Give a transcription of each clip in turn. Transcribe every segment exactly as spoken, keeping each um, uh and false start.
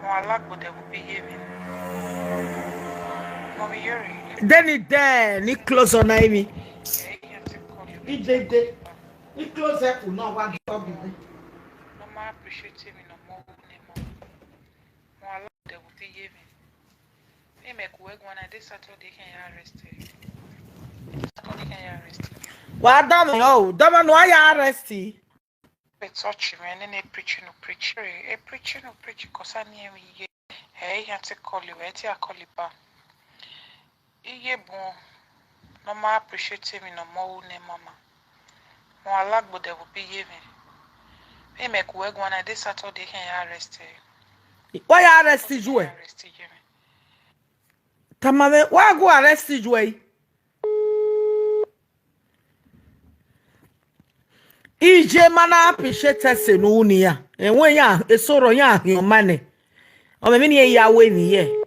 Mo alágbòde wo bí yé mi. Mo mi yóò rí. Then it there, ni close on Amy. Ẹ̀yìn àti kọlu. He did it. He close that will not want to be. No more appreciate me no more. No more. Mo alágbòde wo bí yé mi. Hey, me kuwe gwana this Saturday can you arrest you? Saturday can you arrest you? Well, damn, oh, damn, no, I arrest you. Be touch me and then they preaching no preach. Hey, preaching no preach. Cause I near me. Hey, you have to call you. Hey, I call you back. Iye bon. No more appreciate me no more ne mama. Mo alágbòde wo bí yé mi. Hey, me kuwe gwana this Saturday can you arrest you? Why you arrest you? Eh? Arrest you. Tamame, why go arrest you? Eh? Ije mana appreciate se no ni ya. Enwe ya esoro ya hiomane. O me ni ya we ni ye.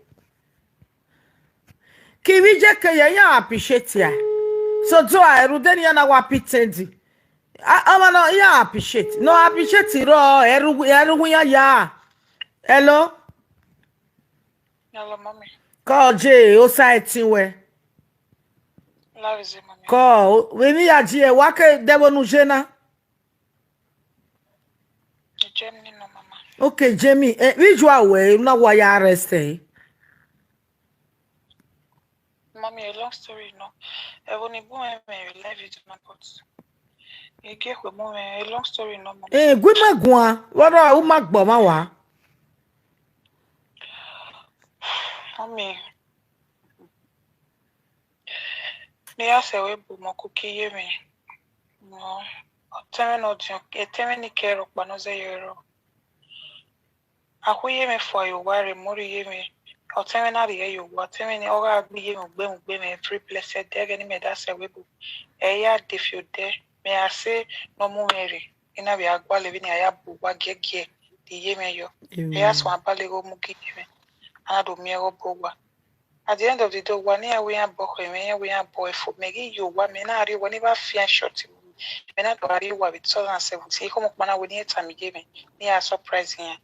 Kiwi je ke ya ya appreciate ya. So do a eru de ni ya na wa pitendi. Ama no ya appreciate. No appreciate ro eru eru ya ya. Hello? Hello, mommy. Call J O side we. Love is mommy. Call we mi ya ji e wa ke debo nu jena. Germany no mama. Okay, Jamie. Eh, which one way? Na why you arrest eh? Mommy, a long story no. Evo ni bu me me live it na pot. Ike kwe mo me a long story no mama. Eh, gwe ma gwa. Wara u ma gbo ma wa. Mommy. Ni ase we bu mo kuki ye me. No. Oteme no dio. Eteme ni kero pa no ze yero. Ahuye me for you worry more ye me. Oteme na ye you. Oteme ni oga agbi ye me gbe mu gbe me every blessed day. Gani me da se we bu. Eya de fi de. Me ase no mu mere. Ina bi agwa le bi ni aya bu wa gege. Di ye me yo. Eya so abale go mu gi ye me. Ana do mi ego bo wa. At the end of the day, wa ni awe ya bo ko me ya we ya bo e fo me gi yo wa me na ari wa ni ba fi an short. Me na do ari wa bi two thousand seventeen ko mo pa na we ni eta mi ge me. Ni a surprise ya.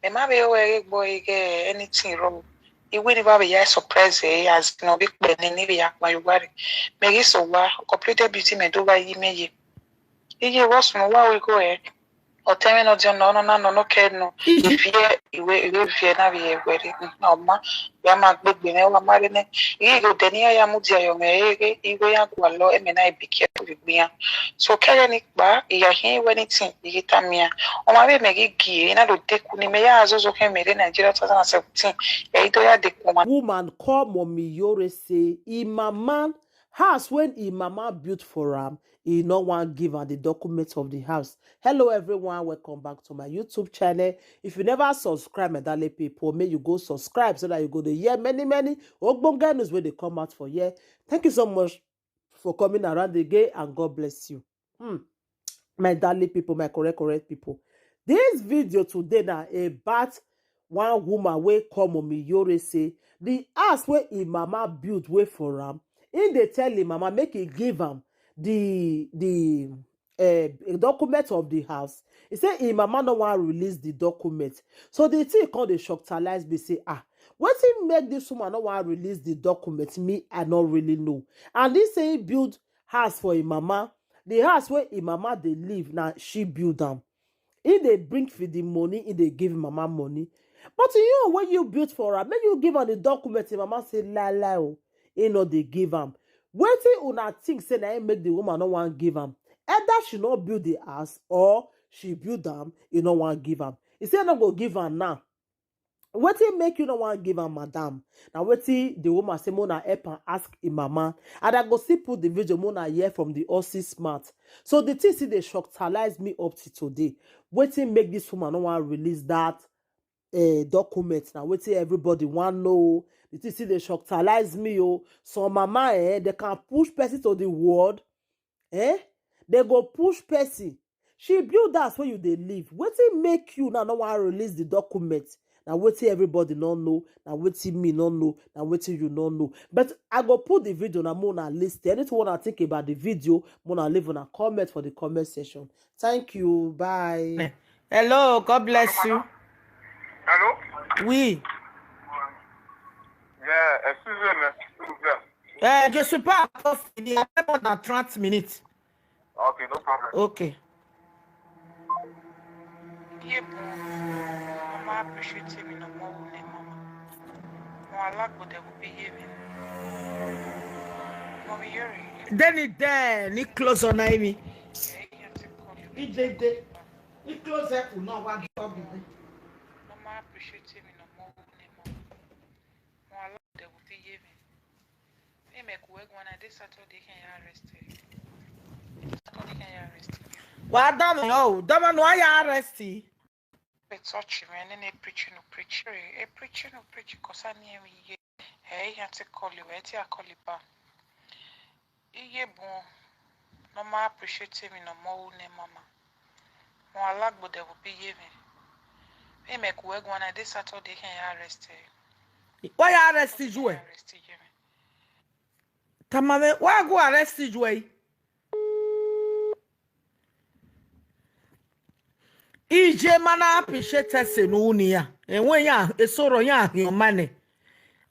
Me ma be we ge bo e ge anything wrong. Iwe ni ba be ya surprise e as no bi pe ni ni be ya pa yo wa re. Me gi so wa completed beauty me do ba yi me ye. Iye wa so wa we go e. Oteme no dio no no na no no ke no. Ivie iwe iwe vie na vie were. No ma. Ya ma gbegbe ne wa mare ne. Iye go de ni ya mu dia yo me ege iwe ya gwa lo e me na e be careful with me. So kere ni pa iya hin we ni tin iye ta mi a. O ma be me gi gi e na do de ku ni me ya azozo ke me re Nigeria two thousand seventeen. E ido ya de ku ma. Woman call Mommy Yore say, "Im mama house when im mama built for am, e no wan give am the document of the house." Hello everyone, welcome back to my YouTube channel. If you never subscribe, my darling people, may you go subscribe so that you go to hear many many ogbonge news wey dey come out for here. Thank you so much for coming around again and God bless you. Hmm. My darling people, my correct correct people. This video today na about one woman wey call Mommy Yore say the house wey im mama build wey for am, im dey tell im mama make e give am the the uh, document of the house. He say im mama no wan release the document. So the thing come dey shocktalize me say, "Ah, wetin make this woman no wan release the document? Me, I no really know." And he say he build house for im mama. The house wey im mama dey live na she build am. He dey bring for the money, he dey give mama money. But you when you build for her, make you give am the document. Im mama say lie lie o, he no dey give am. Wetin una think say na him make the woman no wan give am? Either she no build the house or she build am, he no wan give am. He say no go give am now. Wetin make you no wan give am, madam? Na wetin the woman say, "Mona help am ask im mama." And I go still put the video, mona hear from the horse's mouth. So the thing still dey shocktalize me up to today. Wetin make this woman no wan release that uh, document? Na wetin everybody wan know. The thing still dey shocktalize me o. Some mama eh, they can push person to the world. Eh? They go push person. She build house where you dey live. Wetin make you now no wan release the document? Na wetin everybody no know. Na wetin me no know. Na wetin you no know. But I go put the video na mona list. Anything wanna think about the video, mona leave una comment for the comment section. Thank you. Bye. Hello. God bless you. Hello? Oui. Yeah, excusez-moi, s'il vous plaît. Euh, je suis pas encore fini. Après, on a trente minutes. Ok, no problem. Ok. Iye bụ ọma appreciate mi na ọma wune mama. Mo alagbo de wo bi ye mi. Mo mi yori. Then it there, ni close on me. Eyan ti kọ mi. He did it. He close up, no, what you be. Ọma appreciate mi na ọma wune mama. Mo alagbo de wo bi ye mi. Eme kuwe gwana de Saturday can ya arrest. Saturday can ya arrest. Well, don't know. Don't know why you arrest. Pe touch me and then a preaching no preach. A preaching no preach cause I near me ye. Hey, you have to call you, where to call you back. Iye bon. No more appreciate me no more ne mama. Mo alagbo de wo bi ye mi. Eme kuwe gwana de Saturday can ya arrest. Why you arrest you? Arrest ye mi. Tamame, why go arrest you? Ije mana appreciate ese no uni ya. Enwe ya esoro ya ahụ mane.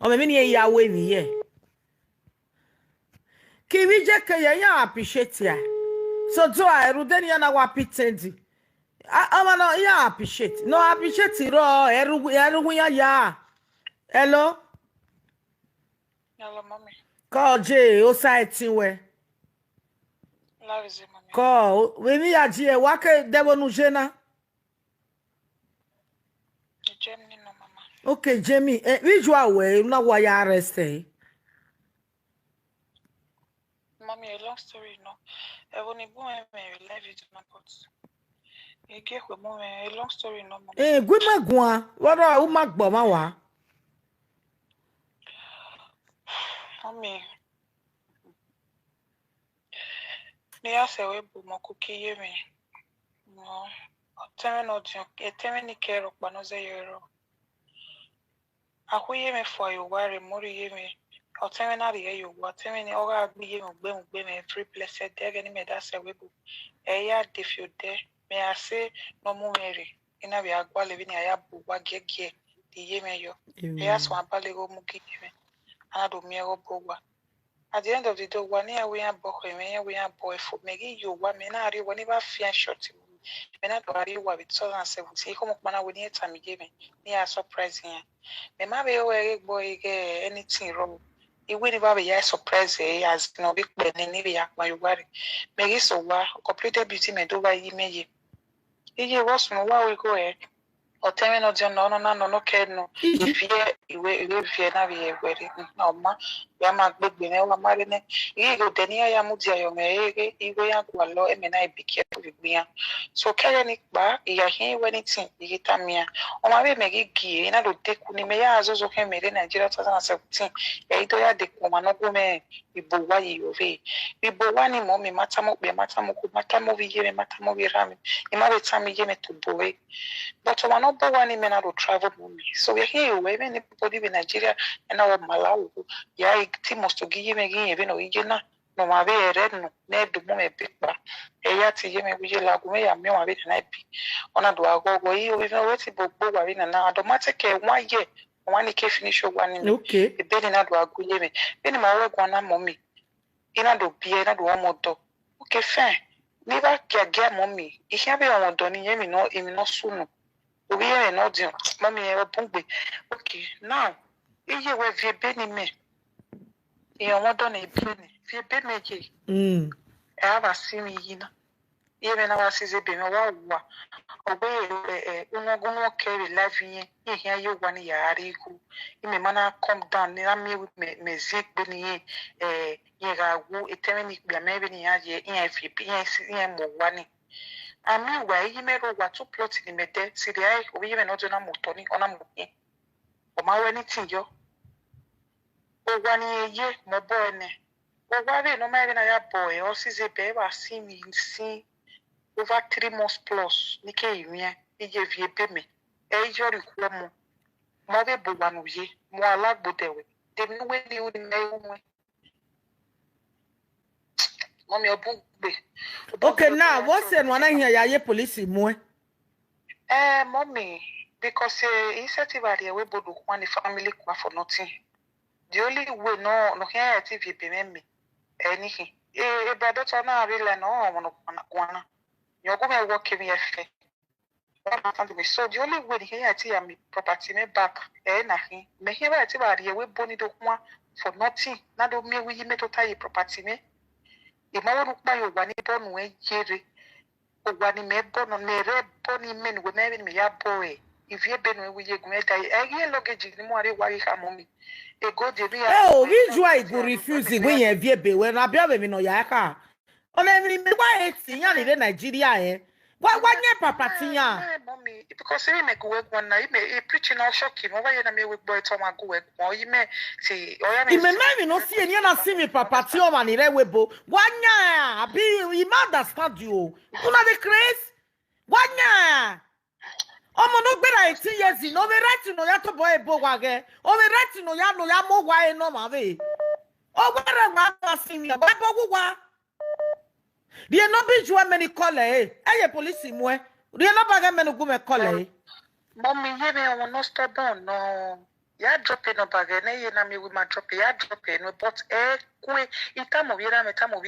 O me mini ya we ni ye. Kiwi je ke ya ya appreciate ya. So do I rudeni ya na wa pitendi. Ama no ya appreciate. No appreciate ro eru eru ya ya. Hello. Hello, mommy. Call J o site we. Love is mommy. Call we ni ya ji e wa ke de wonu je na. Germany no mama. Okay, Jamie. Eh, which one way na why you arrest eh? Mommy, a long story no. E wo ni bu me me live it na pot. E ke kwe mo me a long story no mama. Eh, gwe ma gwa. What are u ma gbo ma wa? Mommy. Ni ase we bu mo kuki ye me. No. Oteme no dio, eteme ni kero pa no ze yero. Ahu ye me fo yo ware mori ye me. Oteme na ri ye yo wa, oteme ni oga agbi ye me gbe me gbe me every blessed day gani me da se we bu. E ya de fi o de. Me ase no mu me re. Ina bi agwa le bi ni aya bu wa gege. Di ye me yo. E ya so abale go mu ki ye me. Ana do mi e go bo wa. At the end of the day, wa ni awe ya bo ko me ya we ya bo e fo me gi yo wa me na ri wa ni ba fi an short. Me na do ari wa bi two thousand seventeen ko mo pa na we ni e ta mi ge me ni a surprise yan. Me ma be o e gbo e ge anything wrong. Iwe ni ba be ya surprise e as no bi pe ni ni be ya pa yo wa re. Me gi so wa completed beauty me do wa yi me ye. Iye wa sunu wa we go e. Oteme no dio no no na no no ke no. Ivie iwe iwe vie na vie were no ma. Ya ma gbegbe ne wa mare ne. Iye go de ni ya mu dia yo me ege iwe ya gwa lo eme na ibike to bi gbia. So kere ni pa iya hin we ni tin iye ta mia. O ma be me gi gi na do de ku ni me ya azozo ke me re Nigeria two thousand seventeen. Ya ido ya de ku ma no go me ibo wa yi ove. Ibo wa ni mo mi mata mo pe mata mo ku mata mo vi ye me mata mo vi ra mi. Ima be ta mi ye me to bo e. But o ma no bo wa ni me na do travel mo mi. So we here we me ni body be Nigeria and our Malawi. Ya ti must to gi ye me gi ye be no ye na. No ma be ere no ne do mo me be pa. E ya ti ye me wi ye la gu me ya me wa be na bi. Ona do ago go yi o be we ti bo bo wa be na na do ma te ke wa ye. Wa ni ke finish o wa ni me. Okay. Ebe ni na do agu ye me. Be ni ma we gwa na mo mi. Ina do bi ina do mo do. Okay, fine. Ni ba kia gia mo mi. Ihe be mo do ni ye mi no imi no sunu. Obi ye no dio. Mo mi e bungbe. Okay, now. Iye we vie be ni me. Iye mo do ni bi ni. Vie be me ye. Mm. E ava si mi yina. Iye me na wa si ze be me wa wa. Ogbe e e uno guno ke be life yin. Iye ye wa ni ya ri ku. Ime mana come down ni na mi me me zie gbe ni ye. Eh, ye ga wu eteme ni gbe me be ni ya ye. Iye fi iye si iye mo wa ni. Ami wa iye me ro wa two plot ni me de. Si de ai obi ye me no do na mo to ni ona mo ye. O ma we ni tin yo. O wa ni ye mo bo ene. O wa be no ma be na ya bo e o si ze be wa si mi si over three months plus ni ke imi e iye vie be me. E yo ri ku mo. Mo be bo wa nu ye. Mo alagbo de we. De mi we ni u ni me u we. Mo mi obun gbe. Okay, now what's the one here? Ya ye police mu e. Eh, mommy. Because eh, he said he was here, we both one family kwa for nothing. The only way no no here at V P me me anything. Eh, eh, brother, to na really no one kwana. You go me work me efe. Understand me. So the only way here at me property me back. Eh, na him. Me here at he was here, we both need one for nothing. Na do me we me to tie property me. Ima wo nukpa yo wani bonu e yere. Wani me bonu me re boni men we me me ya boy. If ye benu we ye gun e dai. E ye luggage ni mo are wa ha mo mi. E go de bi. Eh, oh, which why go refuse it when you have be when I be mi no ya ka. O me mi me why it's in ya ni Nigeria eh. Why why nye papa tinya? Mommy, because he me go work one night. He me he preaching all shock him. Why you na me work boy to ma go work one. He me see. Oh yeah, Ime me mi no see any na see me papa ti o ma ni re webo. Wanya abi you ma understand you. Una the craze. Wanya. Omo no gbera eighteen years in. O me right no ya to boy ebo wa ge. O me right no ya no ya mo wa e no ma ve. O gbera wa ma see me. Wa bo wa. Die no bi ju many call eh. Eye police mu eh. Die no ba ge menu gu me call eh. Mommy, ye me won no stubborn no. Ya drop it no bag. Ne ye na me we ma drop it. Ya drop it no. But eh, kwe itamo ye na me tamo